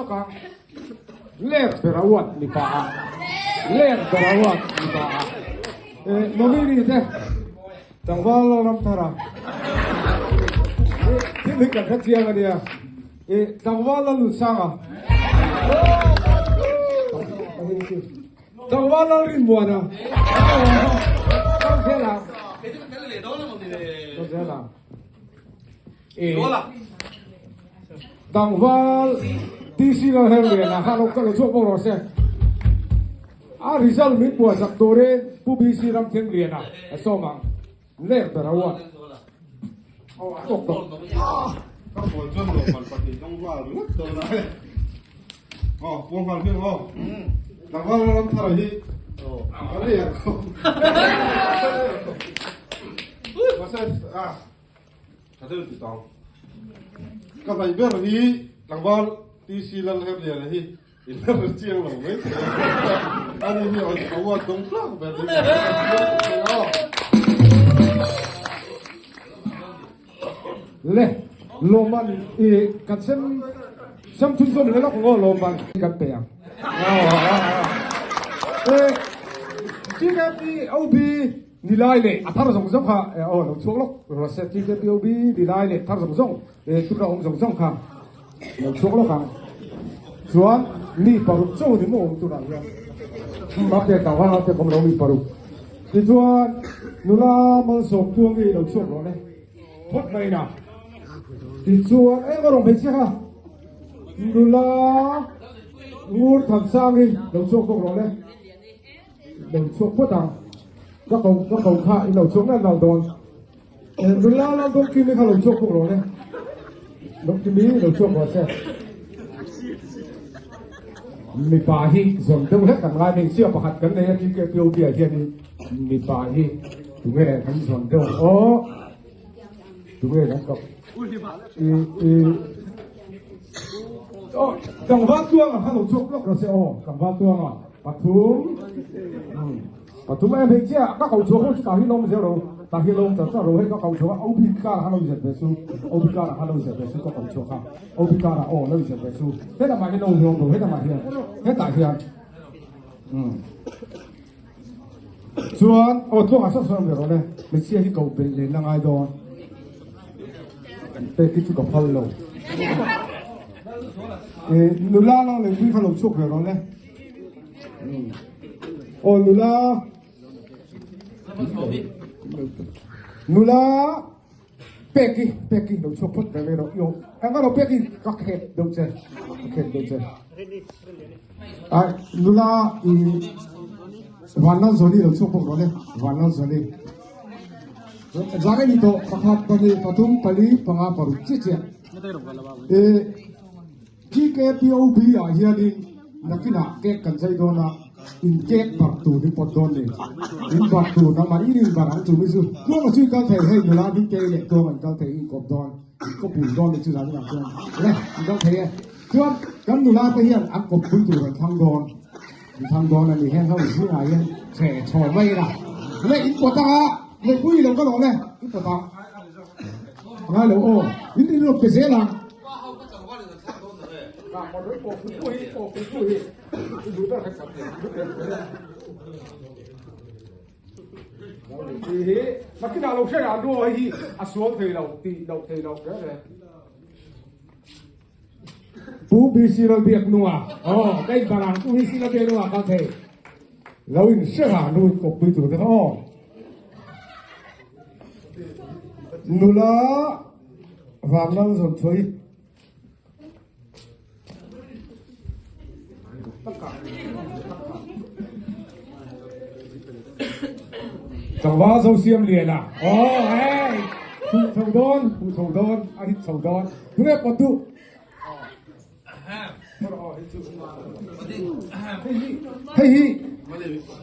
lawk ang. Ler ber a uat mipa a. Ler ber a uat mipa a. Eh, Nomini te tlangval Lalramthara. Eh, thil hi kan hre chiang a nia. Eh, tlangval Lalnunsanga. Tlangval Lalrinmuana. Kan zel ang. Kan zel ang. Eh, tlangval TC Lalherliana kha lo kal lo chhuak bawk rawh se. A result min buaisak turin Pu BC Ramthengliana a sawm ang. Ler ber a uat. Aw a tawk tawh. Ka pawl chuan lawmman pahnih dawng nghal ringawt dawn a. Aw, puang nghal hmiang aw. Tlangval Ramthara hi a ler khawp. Mahse, ah. Tha deuh ti tawng. Ka hnaih ber hi tlangval TC Lalherliana hi i la hre chiang lo mai thei a. Ani hi a uat dawng tlak ber hi. Le lawmman i kan sem sem chhunzawm leh lawk ang aw lawmman kan pe ang. GKP OB Nilai leh a thar zawng zawng kha aw lo chhuak lawk rawh se TKPOB nilai leh thar zawng zawng tura awm zawng zawng kha lo chhuak lawk ang. Chuan mi paruk chaw ni maw awm turah hian mate tang hang te kawm lo mi paruk. Tichuan nula malsawm tuang hi lo chhuak rawh le phawt mai na. Tichuan eng a rawn hmeichhia kha nula ngur thansang hi lo chhuak bawk rawh le. Lo chhuak phawt ang. Ka ko ka ko kha i lo chhuak ngat lo dawn. Nula lam dawng kimi kha lo chhuak bawk rawh le. Dawng kimi lo chhuak rawh se. Mipa hi zawn deuh hlek kan ngai mai sia pakhat kan nei a TKPOB ah hian mipa hi tunge kan zawn deuh ang aw. Tunge kan kap. I i Oh, tlangval tuanga kha lo chhuak lawk rawh se aw, tlangval tuanga pathum pathum em hei chiah ka ko chhuak ho chu tah hi lawm zel ro tah hi lawm char char ro hei ka ko chhuak a OB car kha lo zet ve su OB car kha lo zet ve su ka ko chhuak a OB car aw lo zet ve su hetah mah hian lo hlawm ro hetah mah hian hetah hian Chuan aw tluangah sawt sawt ve rawh le, hmeichhia hi ko belh len la ngai dawn. Pek hi chu ka phal lo. Eh, nula lo leh pui kha lo chhuak ve rawh le. Aw nula nula pek hi pek hi lo chhuak phawt ve mai rawh. Yo, eng ro pek hi ka khet deuh che. Ka khet deuh che. Ai nula i Vanlal Zoli lo chhuak bawk rawh le. Vanlal Zoli. Zang ni to pakhat pahnih pathum pali panga paruk chiah chiah. E TKPOB ah hianin nakinah cake kan chei dawn a, in cake bar tur hi pawt dawn ni. In bar tur nangmah in in bar ang chu mi chu tluanga chu i kal thei hei nula ding te leh tluang an kal thei in kawp dawn in kawp pui dawn ni chu zan inah chuan le in kal thei e. Chuan kan nula te hian an kawp pui tur an thlang dawn an thlang dawn a ni heng ho zingah hian chhe chhaw mai ila le in pawt anga neihpui lo ka lawm e in pawt ang ngai lo aw in in rawn pe zel ang. Nakinah lo hre ah luo hi a sual thei lo tih loh thei lo reng reng. Pu BC Lalbiak nunga aw ka in barang Pu BC Lalbiak nunga kal thei lo in hre ha nu in kawppui tur te kha aw. Nula Vanlal zawn chhuai. Tlangval zo siam lian a. Oh, hey! Hu chho dawn, hu chho dawn, a hit chho dawn. Tunge pawt duh? Hei hi,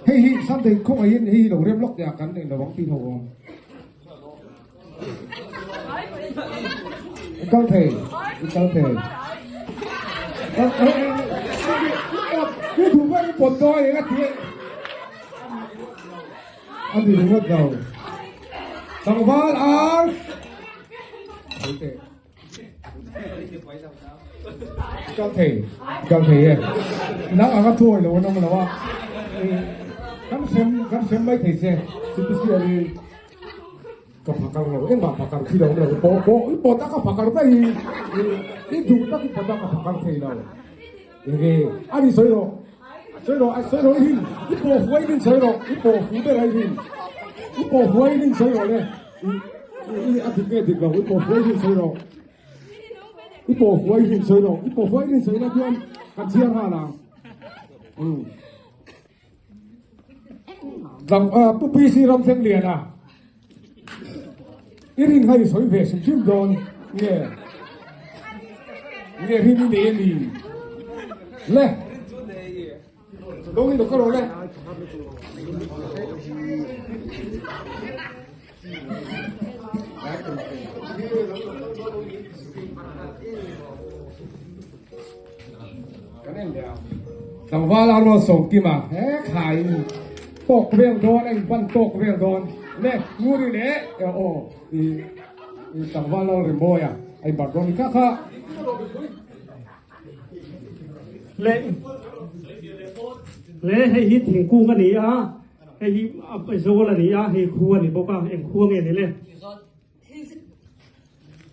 hei hi, Sunday khawngaihin hei hi lo rem lawk teh a kan nei lovang tih ho awm. I kal thei, i kal thei. I duh pawh i pawt dawn eng a ti e. A ni ringawt lo. Tlangval ar. Kal thei, kal thei e. Nang anga thuawi lo an awm lo a. Kan hrem, kan hrem mai thei che. Chupisial i ka phakar lo, engmah phakar khi lo awm lo. Pawh, pawh, i pawt a ka phakar daih i, i duh tak i pawt a ka phakar thei lo. Enge, a ni sawi rawh, sawi rawh, sawi rawh i rin, i pawh fuai rin sawi rawh, i pawh fu ber a i rin, i pawh fuai rin sawi rawh le, i, a dik nge dik lo, i pawh fuai rin sawi rawh. I pawh huai rin sawi lo, i pawh huai rin sawi la chuan kan chhiar nghal ang. Um. Dang Pu PC Ramthengliana i rin kha i sawi ve hrim hrim dawn nge nge rin i nei a ni le. Dawng i lo ka rawh le. Tlangval a rual sawm kim a, he khai in tawk vel dawn a in pan tawk vel dawn le nguri le aw i tlangval a rimawi a a in bar dawn ni kha kha. Le le hei hi thingkung a ni a. Hei hi zawl a ni a, hei khu a ni bawk a, eng khu nge ni le?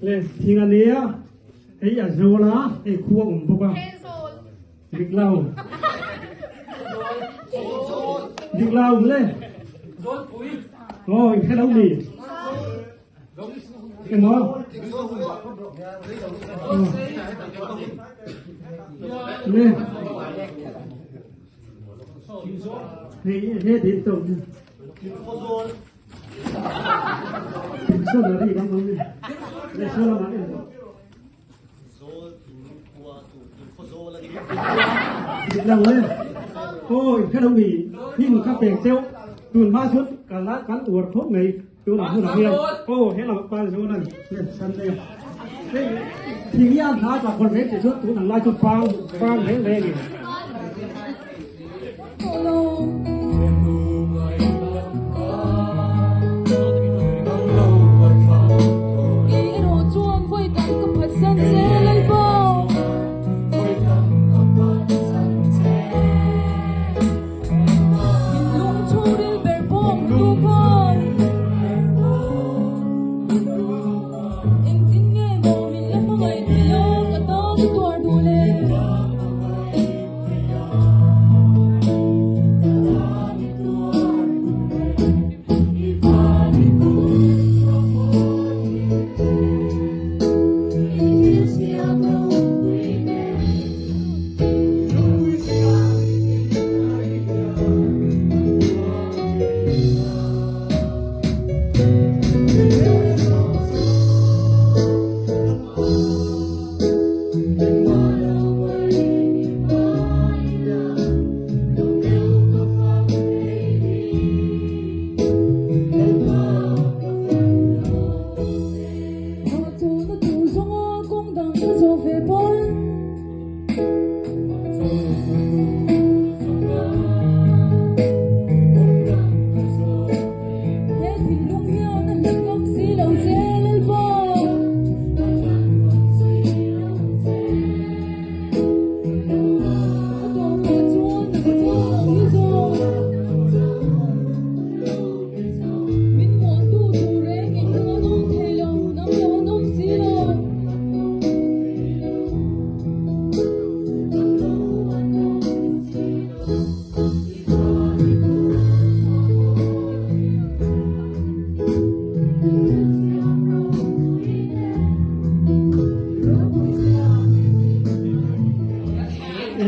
Le thing a ni a, hei a zawl a, hei khu a awm bawk a. Dik lo. Dik lo le. Aw, in hre lo mi. Emaw? Le. He din to Thingsawn a ri bang bang ni. Le saw lamah en. Dik lo e. Aw helo mi hnim kha pek cheu. Tun hma chuan ka la kan uar khawp mai. Tunah hmunah hian aw helam pa zawn a ni. Le Sunday. Hei thing hi a hna tla khawn reng tih chuan tun ang lai chu pang pang reng reng in.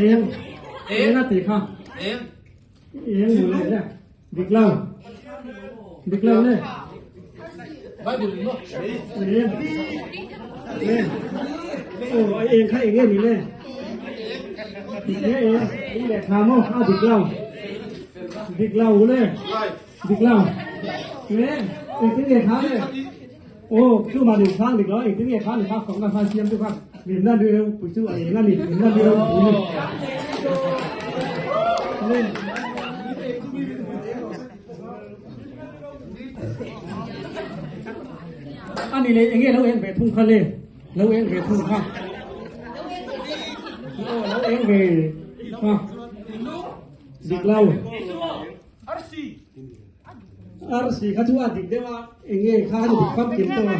Eng eng a ti kha eng eng mu le dik lo dik lo le eng eng aw eng kha eng nge ni le dik le eng eng le kha maw a dik lo dik lo le dik lo le eng tin nge kha le aw chu ma ni sang dik lo eng tin nge kha ni kha fak na kha siam chu kha min na ni reu pui chu a eng a ni min na ni reu pui ni le Ani le enge lo en ve thung kha le. Lo eng ve thung kha. Aw lo eng ve kha. Dik lo. Arsi kha chu a dik deuh a eng nge kha an dik famkim tawh a.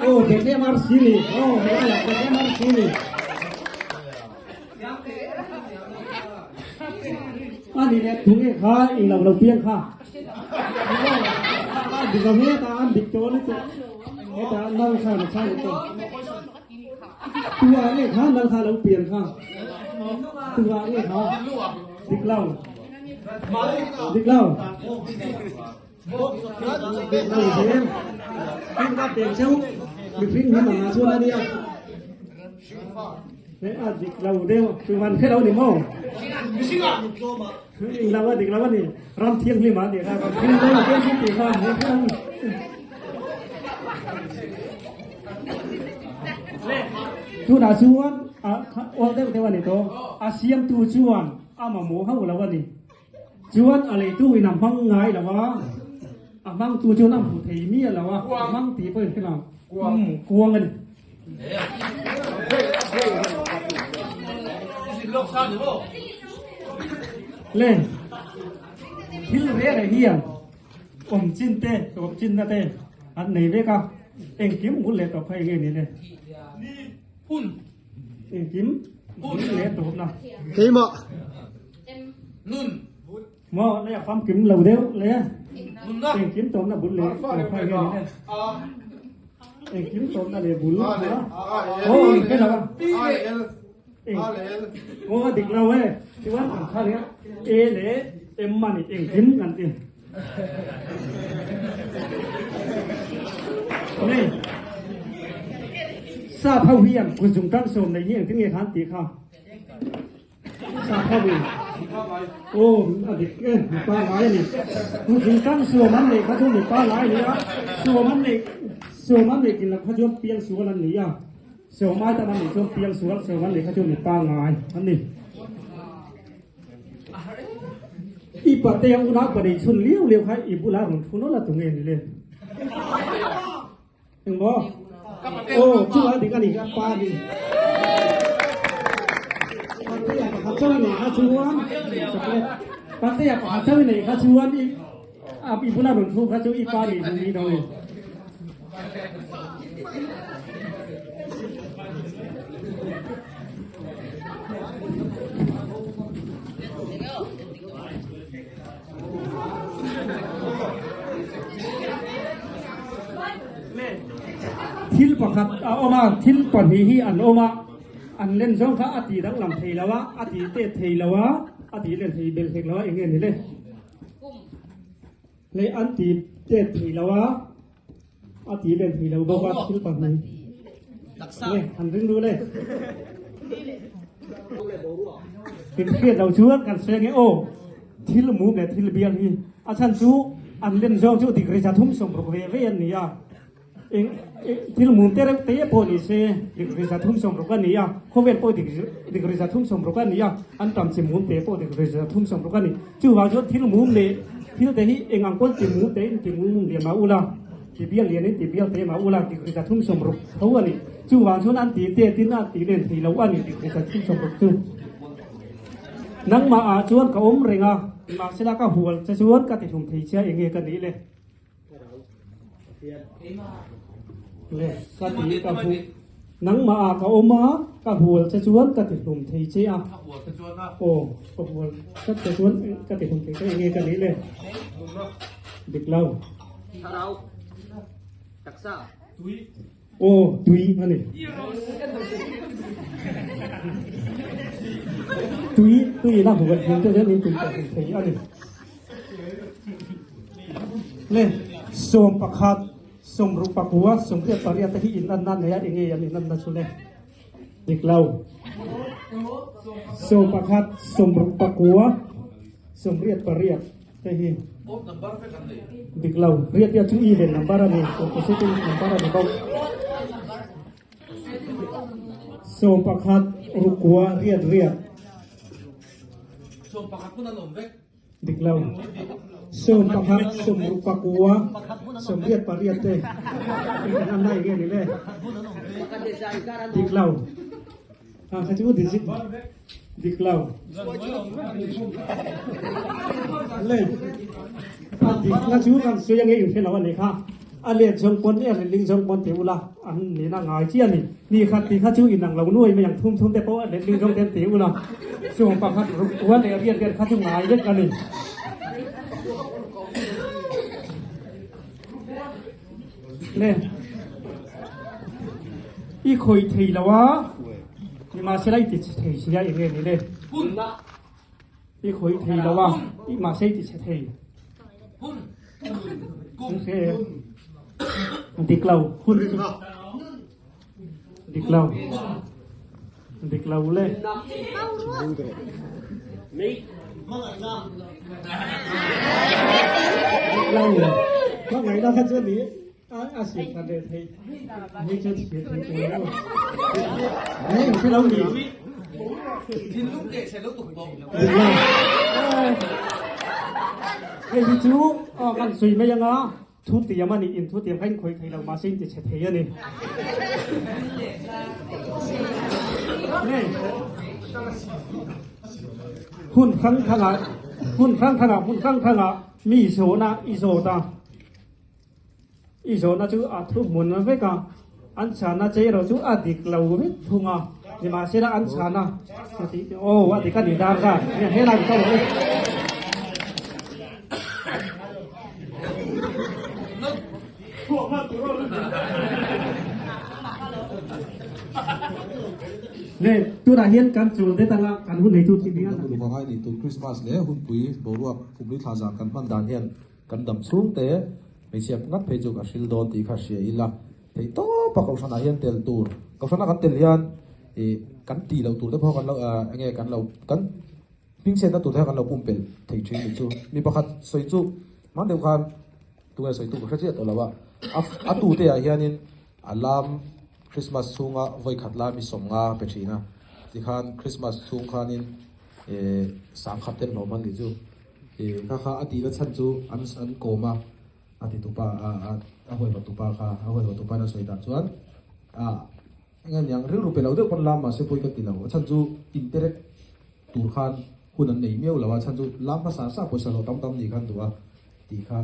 Aw Bethlehem arsi ni. Aw Bethlehem arsi ni. A ni leh tu nge kha eng lo lo piang kha. A dik lo hetah an dik tawh lutuk. Hetah nal kha na chhang tawh. Tua nge kha nal kha lo pian kha. Tua nge kha. Dik lo. Dik lo. Dik lo zel. Kin ka pek cheu. Mihring hi manga chuan a nia. He a dik lo deuh. Chuan hre lo ni maw? Eng lo a dik lo a ni. Ram thianghlim a ni kha. Ram thianghlim a piang tih kha. Tunah chuan a awl deuh deuh a ni tawh. A siamtu chuan a mamawh hauh lo a ni. Chuan a leitu in a hmang ngai lo a, a hmangtu chuan a hmu thei miah lo a, a hmang tih pawhin hre lo. Kuang a ni. Le thil reh reh hian awm chin te tawp chin na te an nei vek a, engkim bul leh tawp kha eng nge ni le? Engkim bul leh tawp na. Keimah. Maw le a famkim lo deuh le. Engkim tawpna bul leh tawp kha eng nge ni le? Engkim tawpna leh bul kha. Aw eng hre lo a. Aw a dik lo e. Chuan kan kha leh A leh M a ni engkim kan ti. Nei. Sap ho hian kut zungtang sawm nei hi engtin nge khan tih kha. Sap ho in. Aw a dik e mipa ngai a ni. Kut zungtang sawm an neih kha chu mipa ngai a ni a. Sawm an neih sawm an neih kin loh kha chuan piang sual an ni a. Sawm ai tam an neih chuan piang sual sawm an neih kha chu mipa ngai an ni. I pate a unau pa nei chhun liau liau kha i bulah rawn thu nawlh a tu nge ni le? Engmaw? Aw, chu a dik a ni kha pa ni. Patea pakhat chauh i neih kha chuan chocolate. Patea pakhat chauh i neih kha chuan i i bulah rawn thu kha chu i pa nih duh ni lo ni. Thil pakhat a awm a, thil pahnih hi an awm a, an len zawng kha a tih danglam thei lo a, a tih tet thei lo a, a tih len thei belh hlek lo a, eng nge ni le? Leh an tih tet thei lo a. A ti len thei lo bawk a thil pahnih. Le an ring duh le. Kan hriat lo chuan kan sawi ange aw thil mum leh thil bial hi a chhan chu an len zawng chu degree 360 ve ve an ni a. Eng thil mum te reuh te pawh ni se degree 360 a ni a khawvel pawh degree 360 a ni a an tam chi mum te pawh degree 360 a ni. Chuvang chuan thil mum leh thil te hi eng ang pawn ti mum te in ti mum lian mah ula, ti bial lian in ti bial te mah ula degree 360 tho a ni. Chuvang chuan an ti tet in an ti len thei lo a ni degree 360 chu. Nangmah ah chuan ka awm reng a, nimahsela ka hual che chuan ka ti hlum thei che a eng nge ka nih le? Le ka ti ka hu nangmah ah ka awm a ka hual che chuan ka ti hlum thei che a aw ka hual tlat che chuan ka ti hlum thei che enge ka nih le dik lo aw tui a ni tui tui in a hual hlum che chuan min tum thei a ni. Le 11, 69, 88 te hi in anna nei a enge an in anna chu le dik lo. 11, 69, 88 te hi dik lo. Riat riat chu even number a ni, composite number a ni bawk. 11, 6, riat riat. 11 hmun an awm vek. Dik lo. Sawmpakhat, sawmruk pakua, sawmriat pariat te eng kan an lai nge ni le? Dik lo. Ha kha chu digit dik lo. Le a dik na chu kan sawi ange in hre lo a ni kha. A let zawng pawn e a letling zawng pawn ti ula an nihna ngai chiah a ni. Ni khat tih kha chu inang lo nuai mai ang thum thum te pawh a letling zawng te an ti ula sawmpakhat ruk kua leh riat vel kha chu ngai vek a ni. Le i khawih thei lo a nimahsela i ti chhe thei sia eng nge ni le i khawih thei lo a mahse i ti chhe thei dik lo hun chu dik lo dik lo le dik lo hmangaihna kha chu ni a siam that leh thei ni chu thir thei tur lo ni hre lo ni thinlung leh hre lo tuk bawk dik lo hei hi chu kan sawi mai anga Thu tiam a nih in thu tiam kha in khawih thei lo mahse in ti chhe thei a ni. Hun hrang hrangah hun hrang hrangah hmun hrang hrangah mi zawhna i zawt a, i zawhna chu a thu hmun vek a, an chhana che erawh chu a dik lo vek thung a, nimahsela an chhana aw a dik a ni dar zat helai ka rawh e. Le tunah hian kan chul det anga kan hun neitu tih ni a. Kan uluk angai ni tun Christmas leh hunpui boruak kumli thla zan kan hman dan hian kan dam chhung te hmeichhia ngat phei chu ka hril dawn tih kha hria ila theih tawp a kohhran ah hian tel tur kohhran a kan tel hian ih kan tih loh tur te pawh kan lo enge kan lo kan Hmingchhiatna tur te kha kan lo pumpelh thei thin ni chu. Mi pakhat sawi chu hman deuh khan tunge sawi tu ka hre chiah tawh lo a, a tute ah hianin a lam Christmas chhunga vawi khat lai mi sawm nga pe thin a, tikhan Christmas chhung khanin eh sangkhat te an hlawm a ni chu. Eh kha kha a tihna chhan chu an an kawm a, a ti tupa a a huaihawt tupa kha a huaihawt tupa in a sawi dan chuan a Eng aniang rilru pe lo deuh pawn lam mahse pawi ka ti lo. A chhan chu interact tur khan hun an nei miau lo a, a chhan chu lam hmasa sa pawisa hlawh tam tam nih khan duh a tih kha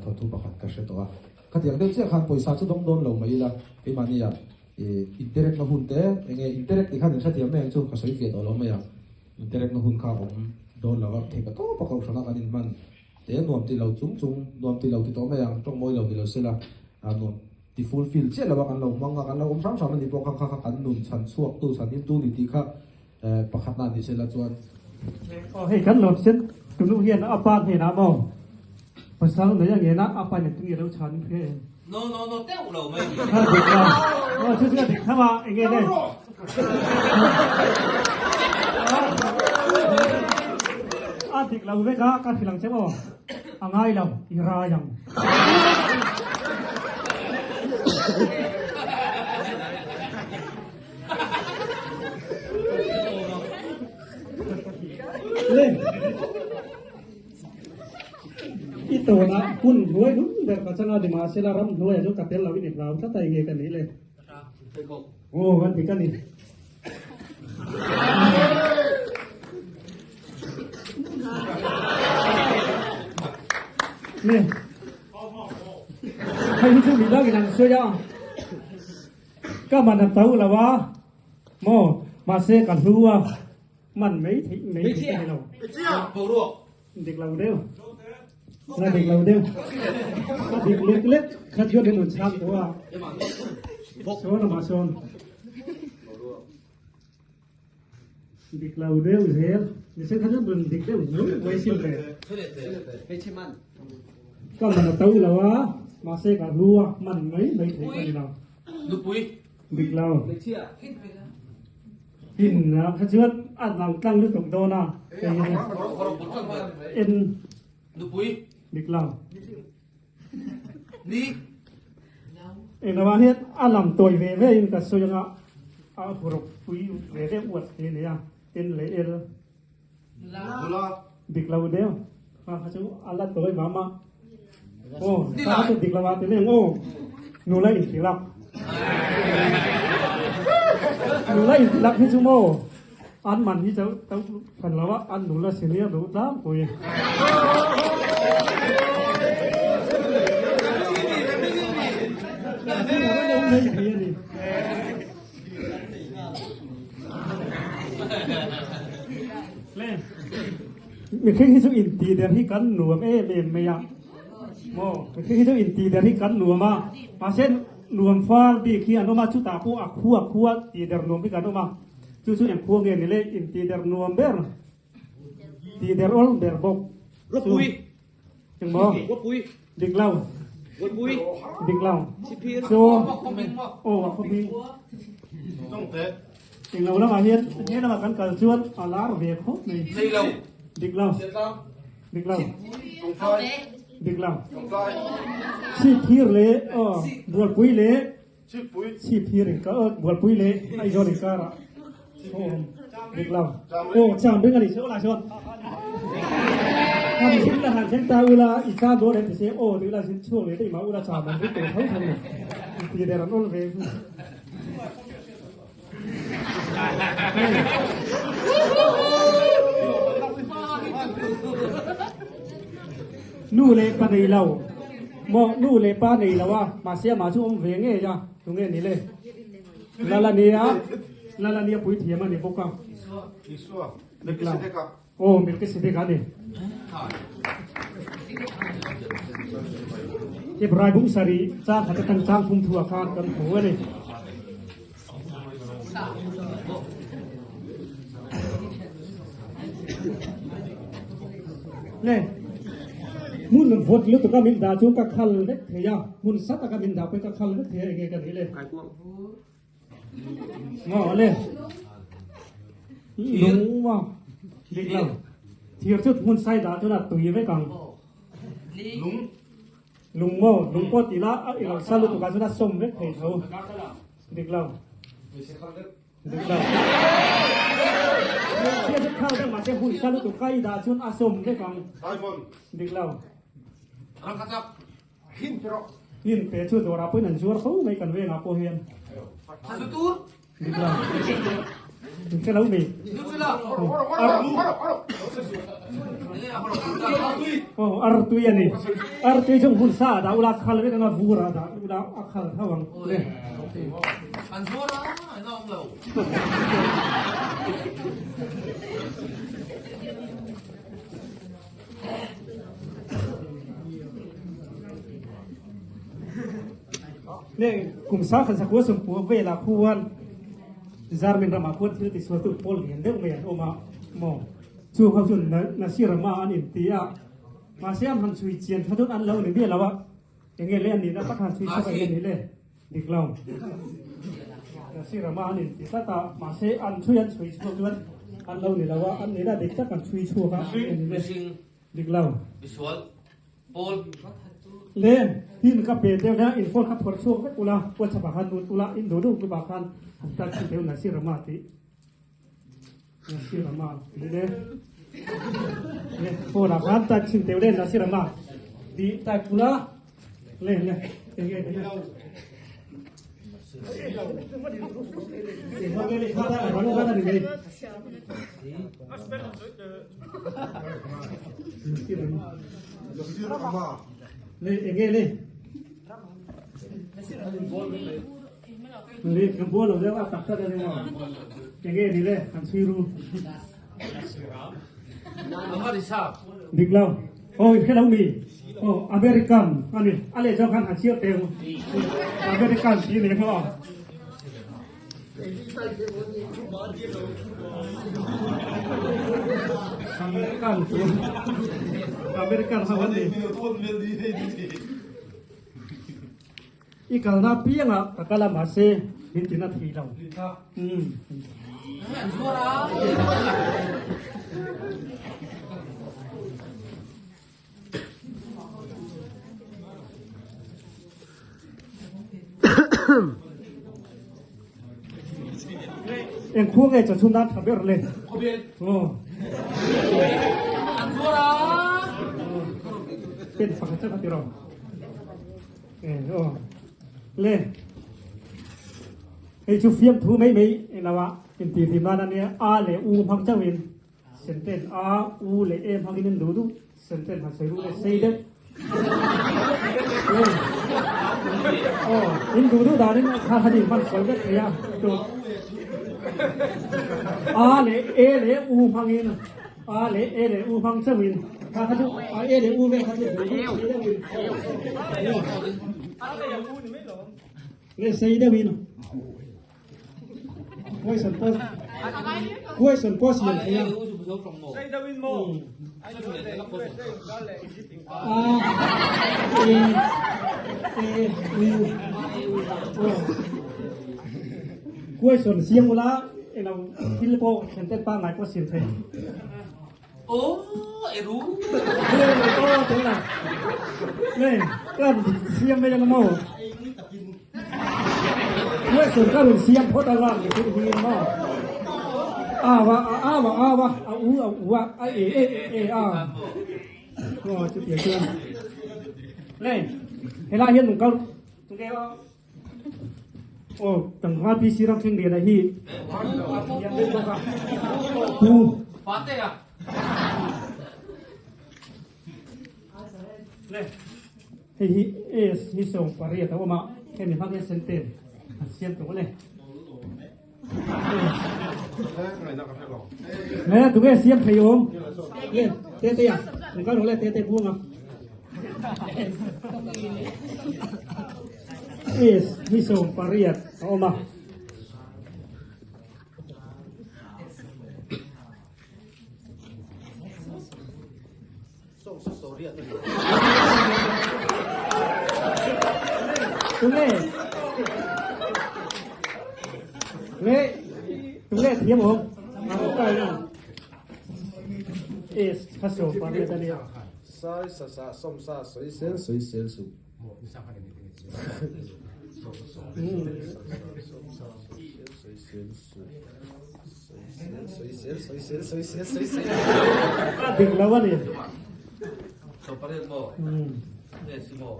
thawnthu pakhat ka hre tawh a. Khatiang deuh chiah khan pawisa chu dawng dawn lo mai ila keimahnia interact na hun te enge interact tih khan in hrethiam mai ang chu ka sawi fiah tawh lo mai ang. Interact na hun kha a awm dawn lo a, theih ka tawp a kohhrana kan inhman te nuam ti lo chung chung nuam ti lo ti tawh mai ang tawng mawi lo ni lo sela nuam Ti fulfill chiah lo a kan lo hmang a, kan lo awm hrang hrang a nih pawh kha kha kha kan nun chhan chhuak tu chhan him tu ni tih kha pakhatna ni sela chuan. Aw hei kan lo sen tunu hian a pa hnenah maw pasal nei a ngena a pa in a tui a lo chhan in hria em? No no no teuh lo mai ni. Kha dik lo. Aw chu chu a dik tho a enge le? A dik lo vek a ka hrilh ang che maw? A ngai lo i rai ang. Le i tawna hun hnuai lum ber ka changa ni mahsela ram hnuaiah chu ka tel lo in i hlau tlat a enge ka nih le. Aw kan ti ka ni. Nè. Hei hi chu mi dangin an sawi a. Ka man a to lo a. Maw mahse ka hlu a. Man mai theih mai theih ka ni lo. Dik lo deuh. Na dik lo deuh. A dik lek lek kha chuan in rawn chhang tawh a. Sawn amah sawn. Dik lo deuh zel. Nise kha chuan rawn dik deuh mai mai sin le. Ka man a to lo a, mahse ka hlu a, man mai mai thei ka ni lo. Dik lo. Tin ah kha chuan a lang tlang lutuk dawn a en dik lo eng lamah hian a lam tawi ve ve in ka sawi anga a huruk pui ve deuh uat thei a ni a en leh el dik lo deuh. Kha kha chu a la tawi mah mah. Aw, kha kha chu dik lo a ti leng aw. Nula intilak. Nula intilak hi chu maw an man hi chu to hran lo a, an nula senior duh tlangpui. Mihring hi chu inti der hi kan nuam em em mai a, maw? Mihring hi chu inti der hi kan nuam a, mahse nuam fal bik hi an awm a, chutah pawh a khua khua ti der nuam bik an awm a, chu chu eng khua nge ni le inti der nuam ber, ti der awl ber bawk. Ropui. Engmaw? Ropui. Dik lo. Ropui. Dik lo. Sipir. Chu. Aw a khawping. Tawngte. Englo lamah hian he lamah kan kal chuan a lar ve khawp mai. Nei lo. Dik lo. Dik lo. Tawngtai. Dik lo. Tawngtai. Sihphir leh aw Bualpui leh Chhippui. Chhiphir inkar aw Bualpui leh Aizawl inkarah aw dik lo. Aw Chambing a nih chu aw chuan. Han zin la han thleng ta ula i tan dawn em ti se aw tih ula zin chhuak leh daih mah ula cham an ring tawh tho tho ni. Inti der an awl ve. Nu leh pa nei lo maw nu leh pa nei lo a mahse amah chu awm ve ngei a tunge ni le Lalania Lalania puithiam a ni bawk a Aw Melkisedek a ni. Hebrai bung sarih chang khat atang chang thum thu ah khan kan hmu a ni. Le hmun vawt lutuk a min dah chu ka khal vek thei a, hmun sa taka min dah pawhin ka khal vek thei a enge ka nih le. Maw le lung ma dik lo thir chu hmun sai dah chuan a tui vek ang lung lung maw lung pawh ti la a ilo sa lutuk ah chuan a sawm vek thei tho dik lo dik lo thir chu khal vek mahse hun sa lutuk ka i dah chuan a sawm vek ang dik lo Hin pe rawh. Hin pe chu dawrah pawhin an zuar fo mai kan vengah pawh hian. Tha zu tur. Dik lo. In hre lo mi. Oh, ar tui ani. Ar tui chung hun sa da ula khal vek anga vur ah da ula a khal tho ang. Le. An zuar a, an awm lo. Ne kum sa khan sakua sum pu vela khuan zarmin rama khuan thil ti sual tu pawl lian deuh mai an awm a maw chu ho chu na sirama an in ti a mahse an han chhui chian kha chuan an lo ni miah lo a enge le an nihna tak han chhui chhuak enge ni le dik lo na sirama an in ti tlat a mahse an chhui an chhui chhuak chuan an lo ni lo a an nihna dik tak an chhui chhuak a enge ni le dik lo misual pawl le tin ka pe deuh na in phone kha phawrh chhuak vek ula whatsapp ah khan lut ula in duh duh group ah khan han type chhin deuh Nasirama tih Nasirama tih le le phone ah khan type chhin deuh le Nasirama tih type ula le le enge le Le enge le Le kan bual lo deuh a tak tak a ni maw enge ni le kan chhui ru Dik lo Aw in hre lo mi Aw American a ni a leh zawk khan han chhiar teh u American tih a ni maw. American chu American ho an ni. I kalna piangah ka kal a mahse min tina thei lo. Eng khua nge chawchhun nan tha ber le? Aw. Pen pakhat chauh kha ti rawh. E aw. Le. Hei chu fiam thu mai mai eng lo ah intihhlim nan a nia A leh U hmang chauh in sentence A, U leh E hmang in an duh duh sentence han sawi ruh leh sei deuh. Le. Aw in duh duh dan in kha kha ni hman sawi vek thei a chu A leh E leh U hmang in A leh E leh U hmang chauh in kha kha chu A E leh U vel kha chu duh duh sei deuh in. Le sei deuh in question post question post siam thei a. A E E U O question siam ula elo thil pawh sentence pangngai pawh siam thei. Aw eru. Aw tuna. Nei kan siam mai ang maw. Question ka rawn siam phawt anga mi chu hi maw. A wa a wa a wa a u a u a a e e e e a. Aw chu tiang chuan. Nei helai hian nung kal tunge aw. Aw tlangval PC ram thleng lian a hi thiam deuh bawk a pu Pate a le hei hi S hi sawm pariat a awm a hemi hmang hian senten an siam tawh le le tunge siam thei awm le tete a tung kal rawh le tete buanga S hi 18 a awm a. Tunge Tunge Tunge thiam awm S kha 18 a nia. Sai sa sa sawm sa sawi sel sawi sel suh. A dik lo a ni. Sawpariat maw? Nge si maw?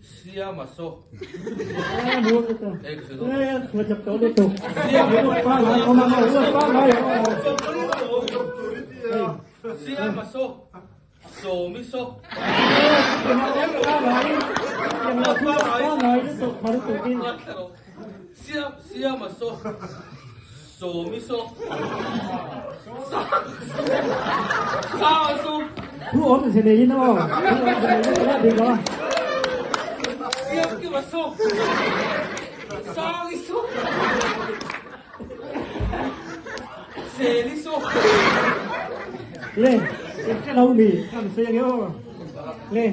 Siama saw. Siama saw. Sawmi saw. Siam siama saw. Sawmi saw. Sa saw. Thu awm ze nei in aw. Thu awm ze nei in a dik lo a. Siam kima saw. Sangi saw. Seli saw. Le, ka lo mi kan sei ange aw. Le.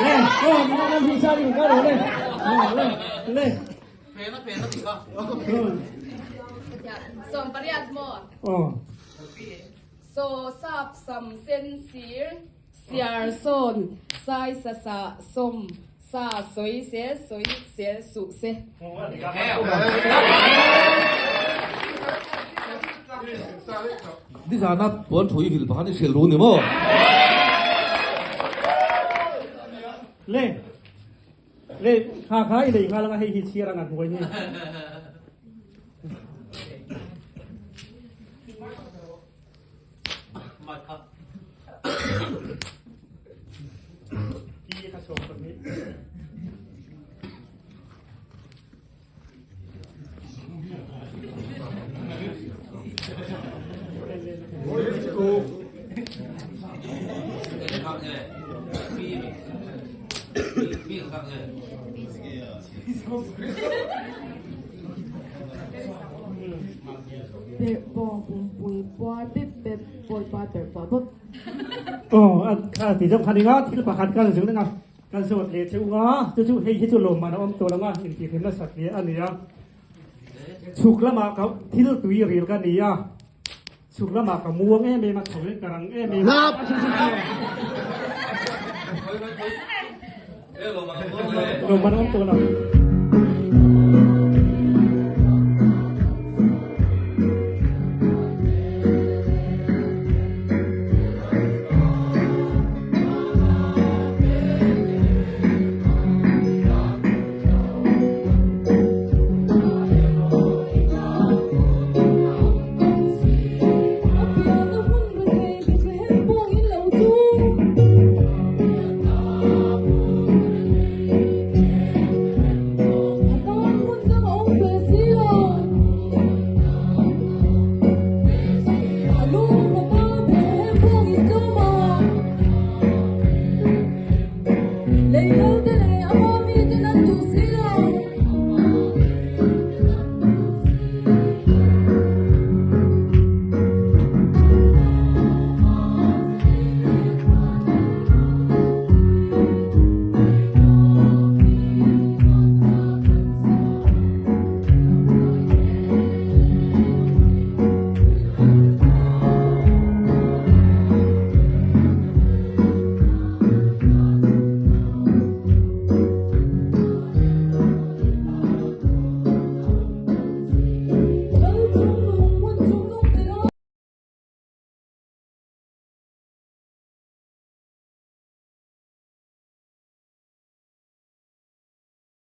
Le, aw mi nan hi sa ni ka lo le. Le, le. Phena phena ti kha. 18 maw? Aw. So sap sam sen sir siar sawn sai sa sa sawm sa sawi sel sawi sel suh se. Nizana puan thu i vil pakhat i hrilh ru ni maw? Le le kha kha i lei nghal anga hei hi chhiar anga hnuai hi. Pi kha sawm pahnih. Perh bawng pumpui puar pep pep bawipa perh puah bawp. Aw a kha ti zawk kha ni nga thil pakhat kan zung ding a kan zawt leh cheu nga chu chu hei hi chu lawmman a awm tawh lo nga intihhlim nasat hle a ni a chhuk lamah ka thil tui ril ka ni a chhuk lamah ka muang em em a chho in ka rang em em a lawmman a awm tawh lo.